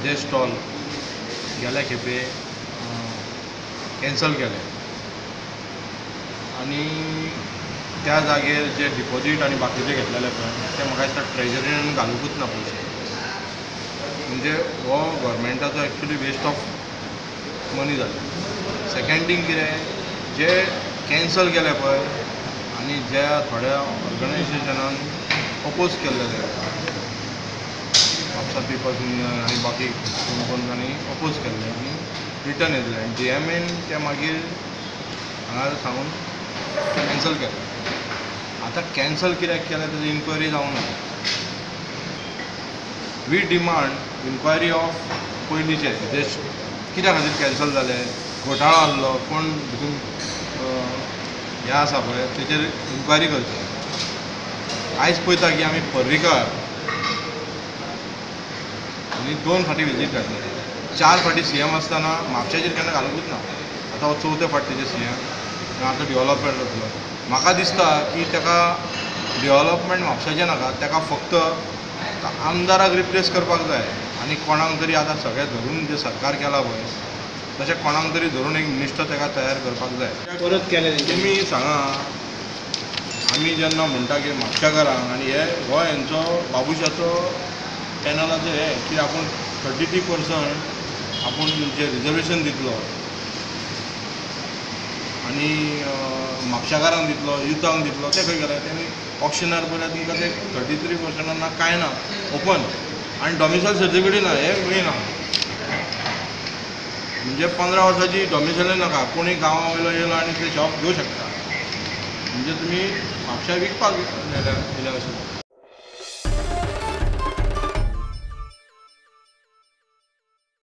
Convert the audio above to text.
म्हजे स्टॉल गेल्या खेपे कॅन्सल केले आनी त्या जागेर जे डिपॉजीट आनी बाकीचे घेतलेले पळय ते म्हाका दिसता ट्रेजरीन घालुंकूच ना पयशे. म्हणजे हो गव्हर्मेंटाचो एक्चुली वेस्ट ऑफ मनी जालें. सेकेंड थींग कितें, जे कॅन्सल केले पळय आनी ज्या थोड्या ऑर्गनायझेशनान अपोज केल्ले म्हापसा पिपल्स युनियन आनी बाकी कोण कोण तांणी अपोज केल्ले आनी रिटर्न येतले आनी डी एम एन ते मागीर हांगा सांगून कॅन्सल केलें. आतां कॅन्सल कित्याक केलें ताजी इन्क्वायरी जावंक ना. We demand inquiry of पयलींचे जे कित्या खातीर कॅन्सल जाले, घोटाळो आहलो कोण भितून हें आसा पळय तेचेर इन्क्वायरी करची. आयज पळयता की आमी पर्रीकार आनी 2 फावटी विजीट घातली, 4 फावटी सी एम आसतना म्हापशाचेर केन्ना घालुंकूच ना. आतां हो चवथे फावट तेजे सी एम आतां डेवलपमेंट जातलो. म्हाका दिसता की ताका डेवलपमेंट म्हापशाचें नाका, ताका फक्त आमदाराक रिप्लेस करपाक जाय आनी कोणाक तरी आतां सगळें धरून जें सरकार केलां पळय तशें कोणाक तरी धरून एक मिनिस्टर ताका तयार करपाक जाय. परत केलें तुमी सांगा, आमी जेन्ना म्हणटा की म्हापशाकारांक आनी हे हो हेंचो बाबुशाचो पॅनलाचो हें की आपूण 33% आपूण जे रिजर्वेशन दितलो आनी म्हापशाकारांक दितलो, युथांक दितलो, ते खंय गेले? तेणी ऑक्शनार पळयल्यार तुमकां ते 33% ना कांय ना, ओपन आनी डॉमिसायल सर्टिफिकेट ना, हें मेन आहा. म्हणजे 15 वर्सांची डॉमिसायल नाका, कोणूय गांवा वयलो येयलो आनी ते शॉप घेवं शकता. म्हणजे तुमी म्हापशा विकपाक येयल्या अशें.